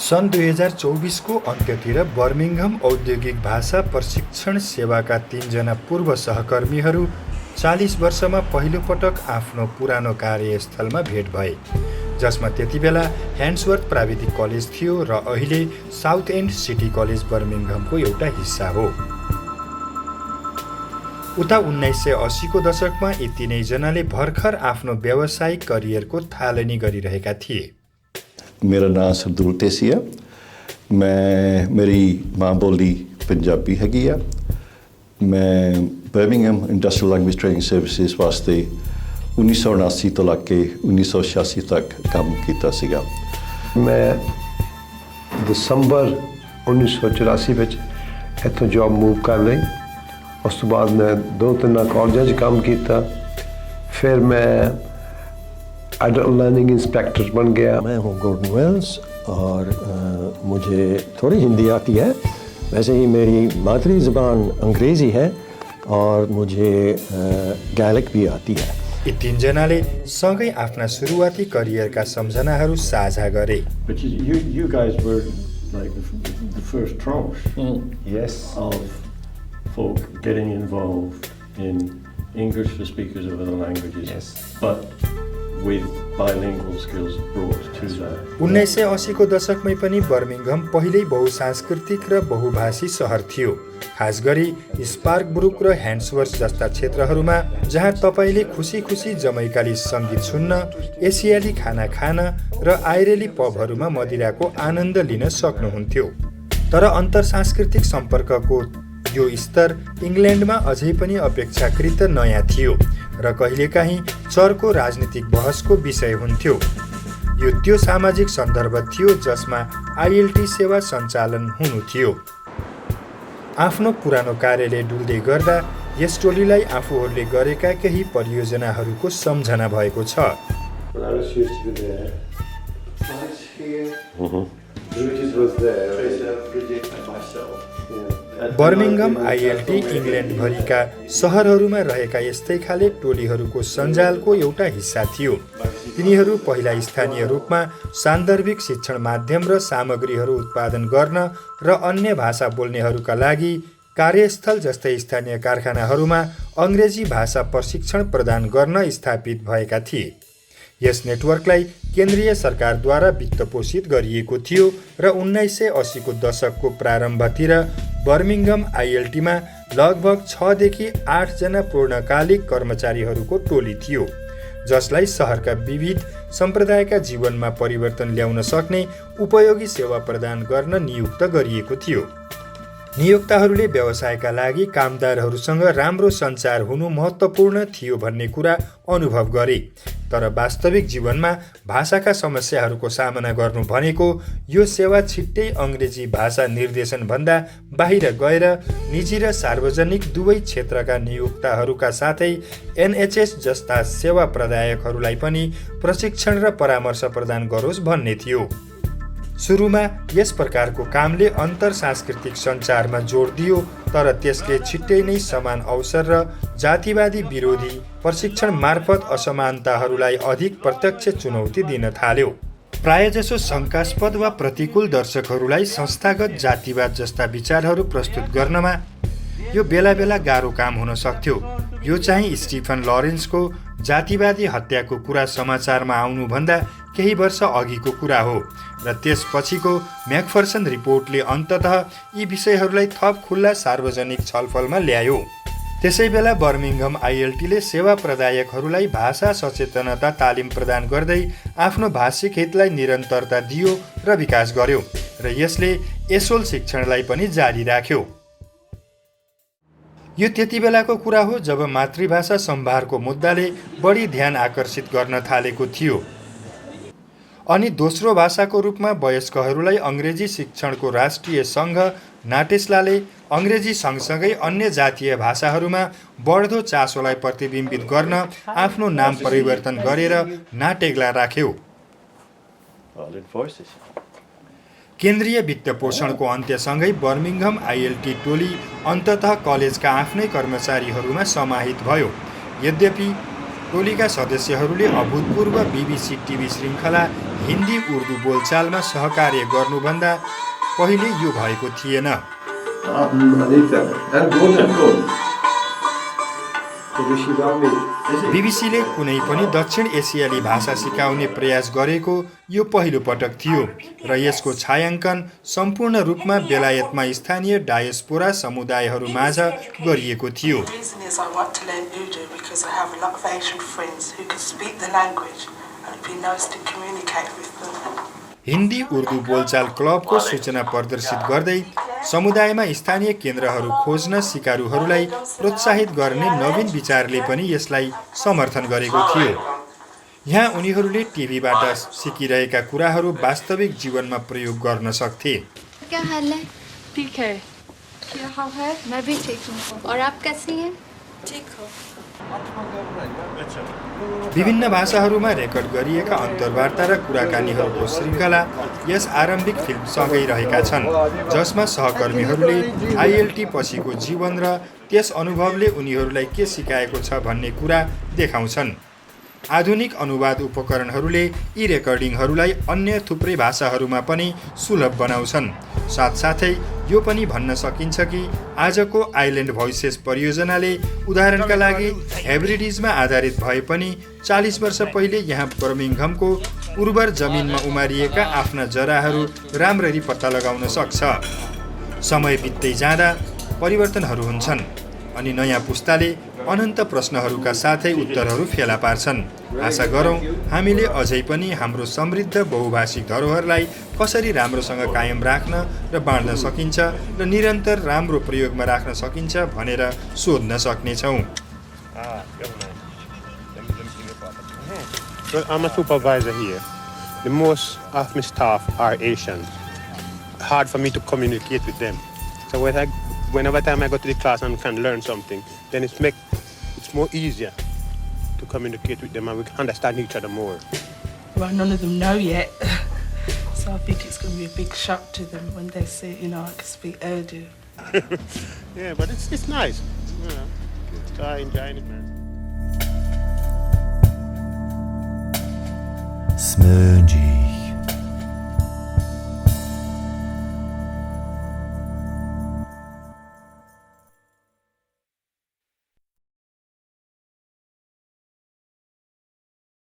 सन् 2024 को अन्त्यतिर बर्मिंघम औद्योगिक भाषा प्रशिक्षण सेवाका 3 जना पूर्व सहकर्मीहरू 40 वर्षमा पहिलो पटक आफ्नो पुरानो कार्यस्थलमा भेट भए, जसमा त्यतिबेला ह्यान्ड्सवर्थ प्राविधिक कलेज थियो र अहिले साउथ एन्ड सिटी कलेज बर्मिंघमको एउटा हिस्सा हो। उता 1980 को दशकमा यी तीनैजनाले भर्खर आफ्नो व्यावसायिक करियरको थालनी गरिरहेका थिए। मेरा नाम सरदुल टेसी है। मेरी माँ बोली पंजाबी हैगी है। मैं Birmingham industrial language training services वास्ते 1979 तो लग 1986 तक काम किया सीगा। मैं दिसंबर 1984 ਵਿੱਚ ਇੱਥੋਂ जॉब मूव कर ਲਈ। उस तो बाद मैं 2-3 कॉलेज काम किया। फिर मैं एडल्ट लर्निंग इंस्पेक्टर बन गया। मैं हूँ गॉर्डन वेल्स और मुझे थोड़ी हिंदी आती है। वैसे ही मेरी मातृ ज़बान अंग्रेज़ी है और मुझे गैलिक भी आती है। यी तीनजनाले सँगै आफ्ना सुरुवाती करियरका सम्झनाहरू साझा गरे। But you guys were like the first tranche Yes. of folk getting involved in English for speakers of other languages. Yes. But with bilingual skills brought to that. 1980 को दशकमै पनि बर्मिंघम पहिल्यै बहुसांस्कृतिक र बहुभाषी सहर थियो, खास गरी स्पार्कब्रुक र ह्यान्ड्सवर्थ जस्ता क्षेत्रहरूमा, जहाँ तपाईले खुसी-खुसी जमैकाली सङ्गीत सुन्न, एसियाली खाना खान र आइरेली पबहरूमा मदिराको आनन्द लिन सक्नुहुन्थ्यो। तर अन्तर्सांस्कृतिक सम्पर्कको यो स्तर इङ्ल्यान्डमा अझै पनि अपेक्षाकृत नयाँ थियो र कहिलेकाहीँ चर्को राजनीतिक बहसको विषय हुन्थ्यो। यो त्यो सामाजिक सन्दर्भ थियो जसमा आईएलटी सेवा सञ्चालन हुनु थियो। आफ्नो पुरानो कार्यालय डुल्दै गर्दा यस टोलीलाई आफूहरूले गरेका केही परियोजनाहरूको सम्झना भएको छ। बर्मिंघम आईएलटी इङ्ल्यान्डभरिका सहरहरूमा रहेका यस्तै खाले टोलीहरूको सञ्जालको एउटा हिस्सा थियो। तिनीहरू पहिला स्थानीय रूपमा सान्दर्भिक शिक्षण माध्यम र सामग्रीहरू उत्पादन गर्न र अन्य भाषा बोल्नेहरूका लागि कार्यस्थल जस्तै स्थानीय कारखानाहरूमा अङ्ग्रेजी भाषा प्रशिक्षण प्रदान गर्न स्थापित भएका थिए। यस नेटवर्कलाई केन्द्रीय सरकारद्वारा वित्तपोषित गरिएको थियो र 1980 को दशकको प्रारम्भतिर बर्मिंघम आईएलटीमा लगभग 6 देखि 8 जना पूर्णकालिक कर्मचारीहरूको टोली थियो, जसलाई सहरका विविध सम्प्रदायका जीवनमा परिवर्तन ल्याउन सक्ने उपयोगी सेवा प्रदान गर्न नियुक्त गरिएको थियो। नियोक्ताहरूले व्यवसायका लागि कामदारहरूसँग राम्रो सञ्चार हुनु महत्त्वपूर्ण थियो भन्ने कुरा अनुभव गरे, तर वास्तविक जीवनमा भाषाका समस्याहरूको सामना गर्नु भनेको यो सेवा छिट्टै अङ्ग्रेजी भाषा निर्देशनभन्दा बाहिर गएर निजी र सार्वजनिक दुवै क्षेत्रका नियोक्ताहरूका साथै एनएचएस जस्ता सेवा प्रदायकहरूलाई पनि प्रशिक्षण र परामर्श प्रदान गरोस् भन्ने थियो। सुरुमा यस प्रकारको कामले अन्तर्सांस्कृतिक सञ्चारमा जोड दियो, तर त्यसले छिट्टै नै समान अवसर र जातिवादी विरोधी प्रशिक्षण मार्फत असमानताहरूलाई अधिक प्रत्यक्ष चुनौती दिन थाल्यो। प्रायजसो शङ्कास्पद वा प्रतिकूल दर्शकहरूलाई संस्थागत जातिवाद जस्ता विचारहरू प्रस्तुत गर्नमा यो बेला बेला गाह्रो काम हुन सक्थ्यो। यो चाहिँ स्टिफन लरेन्सको जातिवादी हत्याको कुरा समाचारमा आउनुभन्दा केही वर्ष अघिको कुरा हो र त्यसपछिको म्याकफर्सन रिपोर्टले अन्ततः यी विषयहरूलाई थप खुल्ला सार्वजनिक छलफलमा ल्यायो। त्यसैबेला बर्मिंघम आईएलटीले सेवा प्रदायकहरूलाई भाषा सचेतनता तालिम प्रदान गर्दै आफ्नो भाषिक हितलाई निरन्तरता दियो र विकास गर्यो र यसले एसोल शिक्षणलाई पनि जारी राख्यो। यो त्यतिबेलाको कुरा हो जब मातृभाषा सम्भारको मुद्दाले बढी ध्यान आकर्षित गर्न थालेको थियो। अनि दोस्रो भाषाको रूपमा वयस्कहरूलाई अङ्ग्रेजी शिक्षणको राष्ट्रिय सङ्घ नाटेस्लाले अङ्ग्रेजी सँगसँगै अन्य जातीय भाषाहरूमा बढ्दो चासोलाई प्रतिबिम्बित गर्न आफ्नो नाम परिवर्तन गरेर नाटेग्ला राख्यो। केन्द्रीय वित्तपोषणको अन्त्यसँगै बर्मिंघम आईएलटी टोली अन्ततः कलेजका आफ्नै कर्मचारीहरूमा समाहित भयो। यद्यपि टोलीका सदस्यहरूले अभूतपूर्व BBC टिभी श्रृङ्खला हिन्दी उर्दू बोलचालमा सहकार्य गर्नुभन्दा पहिले यो भएको थिएन। बीबीसीले कुनै पनि दक्षिण एसियाली भाषा सिकाउने प्रयास गरेको यो पहिलो पटक थियो र यसको छायाङ्कन सम्पूर्ण रूपमा बेलायतमा स्थानीय डायस्पोरा समुदायहरूमाझ गरिएको थियो। हिन्दी उर्दू बोलचाल क्लबको सूचना प्रदर्शित गर्दै समुदायमा स्थानीय केन्द्रहरू खोज्न सिकारुहरूलाई प्रोत्साहित गर्ने नवीन विचारले पनि यसलाई समर्थन गरेको थियो। यहाँ उनीहरूले टिभीबाट सिकिरहेका कुराहरू वास्तविक जीवनमा प्रयोग गर्न सक्थे। क्या हाल है? ठीक है। क्या हाल है? मैं भी ठीक हूँ। और आप कैसी हैं? ठीक हो। विभिन्न भाषाहरूमा रेकर्ड गरिएका अन्तर्वार्ता र कुराकानीहरूको श्रृङ्खला यस आरम्भिक फिल्मसँगै रहेका छन्, जसमा सहकर्मीहरूले आइएलटी पछिको जीवन र त्यस अनुभवले उनीहरूलाई के सिकाएको छ भन्ने कुरा देखाउँछन्। आधुनिक अनुवाद उपकरणहरूले यी रेकर्डिङहरूलाई अन्य थुप्रै भाषाहरूमा पनि सुलभ बनाउँछन्। साथसाथै यो पनि भन्न सकिन्छ कि आजको आइल्यान्ड भोइसेस परियोजनाले उदाहरणका लागि हेब्रिडिजमा आधारित भए पनि 40 वर्ष पहिले यहाँ बर्मिङहमको उर्वर जमिनमा उमारिएका आफ्ना जराहरू राम्ररी पत्ता लगाउन सक्छ। समय बित्दै जाँदा परिवर्तनहरू हुन्छन् अनि नयाँ पुस्ताले अनन्त प्रश्नहरूका साथै उत्तरहरू फेला पार्छन्। आशा गरौँ हामीले अझै पनि हाम्रो समृद्ध बहुभाषिक धरोहरलाई कसरी राम्रोसँग कायम राख्न र बाँड्न सकिन्छ र निरन्तर राम्रो प्रयोगमा राख्न सकिन्छ भनेर सोध्न सक्नेछौँ। Well, I'm a supervisor here. The most of my staff are Asian. Hard for me to communicate with them. So whenever time I go to the class and can learn something, then it's more easier to communicate with them and we can understand each other more. Well, none of them know yet. So I think it's going to be a big shock to them when they see, I can speak Urdu. Yeah, but it's nice. So I enjoy it, man. Smudgy.